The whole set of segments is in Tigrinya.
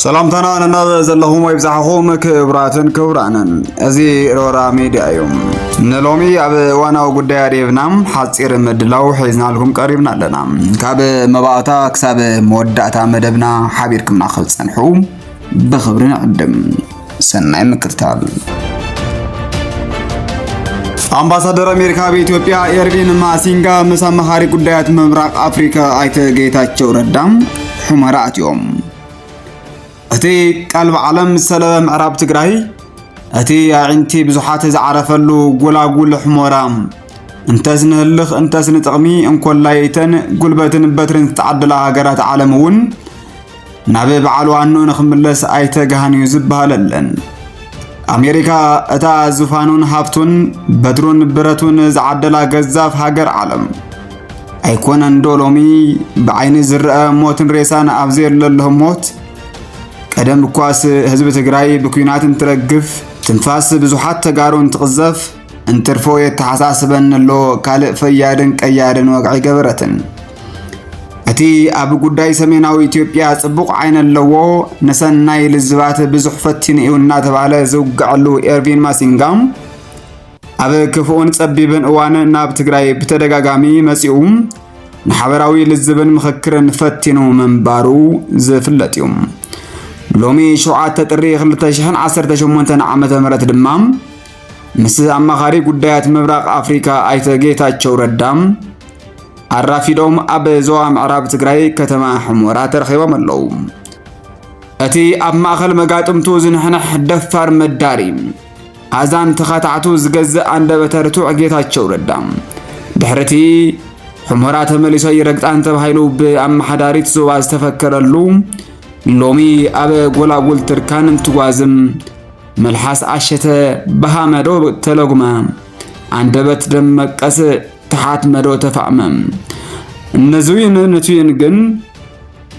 ሰላምታና ነናብ ዘለኹም ይብጻሕኹም ክቡራትን ክቡራንን። እዚ ሮራ ሚድያ እዩ። ንሎሚ ኣብ እዋናዊ ጉዳይ ኣድሂብና ሓጺር ምድላው ሒዝናልኩም ቀሪብና ኣለና። ካብ መባእታ ክሳብ መወዳእታ መደብና ሓቢርኩምና ክትጸንሑ ብኽብሪ ንዕድም። ሰናይ ምክትታል። ኣምባሳደር ኣሜሪካ ኣብ ኢትዮጵያ ኤርቪን ማሲንጋ ምስ ኣማኻሪ ጉዳያት ምብራቕ ኣፍሪካ ኣይተ ጌታቸው ረዳ ሑመራ ኣትዮም። እቲ ቀልቢ ዓለም ዝሰለበ ምዕራብ ትግራይ፣ እቲ ኣዒንቲ ብዙሓት ዝዓረፈሉ ጎላጉል ሑመራ፣ እንተስ ንህልኽ እንተስ ንጥቕሚ እንኮላይ እተን ጉልበትን በትርን ዝተዓደላ ሃገራት ዓለም እውን ናብ በዓል ዋንኡ ንኽምለስ ኣይተጋህን እዩ ዝበሃለለን። ኣሜሪካ እታ ዙፋኑን ሃብቱን በትሩን ብረቱን ዝዓደላ ገዛፍ ሃገር ዓለም ኣይኮነን ዶ ሎሚ ብዓይኒ ዝረአ ሞትን ሬሳን ኣብ ዘየለሎ ህሞት፣ ቀደም እኳስ ህዝቢ ትግራይ ብኲናት እንትረግፍ፣ ትንፋስ ብዙሓት ተጋሩ እንትቕዘፍ፣ እንትርፎ የተሓሳስበኒ ኣሎ ካልእ ፈያድን ቀያድን ወግዒ ገበረትን። እቲ ኣብ ጉዳይ ሰሜናዊ ኢትዮጵያ ጽቡቕ ዓይኒ ኣለዎ፣ ንሰናይ ልዝባት ብዙሕ ፈቲኑ እዩ እናተባህለ ዝውግዐሉ ኤርቪን ማሲንጋ፣ ኣብ ክፉእን ጸቢብን እዋን ናብ ትግራይ ብተደጋጋሚ መጺኡ ንሓበራዊ ልዝብን ምኽክርን ፈቲኑ ምንባሩ ዝፍለጥ እዩ። ሎሚ ሸውዓተ ጥሪ ክልተ ሽሕን ዓሰርተ ሸሞንተን ዓመተ ምህረት ድማ ምስ ኣማኻሪ ጉዳያት ምብራቕ ኣፍሪካ ኣይተ ጌታቸው ረዳ ኣራፊዶም ኣብ ዞባ ምዕራብ ትግራይ ከተማ ሑመራ ተረኺቦም ኣለዉ። እቲ ኣብ ማእኸል መጋጥምቱ ዝንሕንሕ ደፋር መዳሪ፣ ኣዛን ተኻታዕቱ ዝገዝእ ኣንደበተ ርቱዕ ጌታቸው ረዳ፣ ድሕሪ እቲ ሑመራ ተመሊሶ ይረግጣን ተባሂሉ ብኣመሓዳሪት ዞባ ዝተፈከረሉ፣ ሎሚ ኣብ ጎላጉል ትርካን እንትጓዝም፣ መልሓስ ኣሸተ፣ ብሃመዶ ተለጉመ፣ ኣንደበት ደም መቀስ፣ ተሓትመዶ ተፋእመ። እነዙይን ንቱይን ግን፣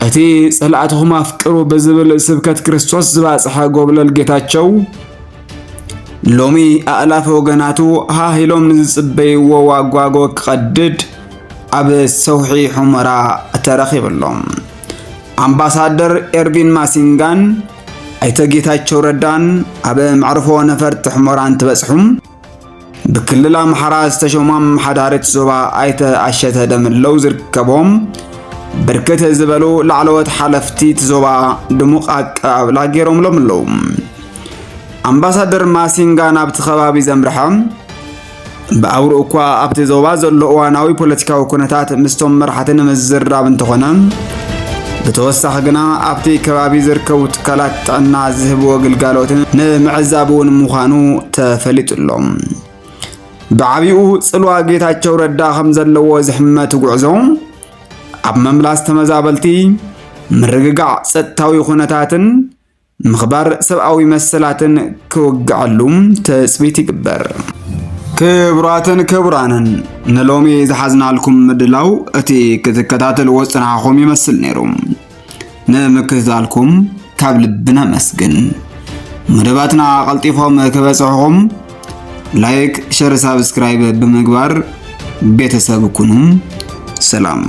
እቲ ጸላእትኹም ኣፍቅሩ ብዝብል ስብከት ክርስቶስ ዝባጽሐ ጎብለል ጌታቸው፣ ሎሚ ኣእላፍ ወገናቱ ሃህ ኢሎም ንዝጽበይዎ ዋጓጎ ክቐድድ ኣብ ሰውሒ ሑመራ ተረኺቡ ኣሎ። ኣምባሳደር ኤርቪን ማሲንጋን ኣይተ ጌታቸው ረዳን ኣብ መዕርፎ ነፈርቲ ሑመራ እንትበጽሑ፣ ብክልል ኣምሓራ ዝተሸሙ ኣመሓዳሪት ዞባ ኣይተ ኣሸተ ደምለው ዝርከቦም ብርክት ዝበሉ ላዕለዎት ሓለፍቲ እቲ ዞባ ድሙቕ ኣቀባብላ ገይሮምሎም ኣለዉ። ኣምባሳደር ማሲንጋ ናብቲ ከባቢ ዘምርሐ፣ ብኣውርኡ እኳ ኣብቲ ዞባ ዘሎ እዋናዊ ፖለቲካዊ ኩነታት ምስቶም መራሕቲ ንምዝራብ እንተኾነ፣ ብተወሳኺ ግና ኣብቲ ከባቢ ዝርከቡ ትካላት ጥዕና ዝህብዎ ግልጋሎት ንምዕዛብ እውን ምዃኑ ተፈሊጡ ኣሎ። ብዓቢኡ ጽልዋ ጌታቸው ረዳ ከም ዘለዎ ዝሕመት ጉዕዞ ኣብ ምምላስ ተመዛበልቲ፣ ምርግጋዕ ጸጥታዊ ኩነታትን ምኽባር ሰብኣዊ መሰላትን ክውግዐሉ ትጽቢት ይግበር። ክቡራትን ክቡራንን፣ ንሎሚ ዝሓዝናልኩም ምድላው እቲ ክትከታተልዎ ዝጸናሕኹም ይመስል ነይሩ። ንምክትታልኩም ካብ ልቢ ነመስግን። መደባትና ቀልጢፎም ክበጽሑኹም ላይክ፣ ሸር፣ ሳብስክራይብ ብምግባር ቤተሰብ ኩኑ። ሰላም።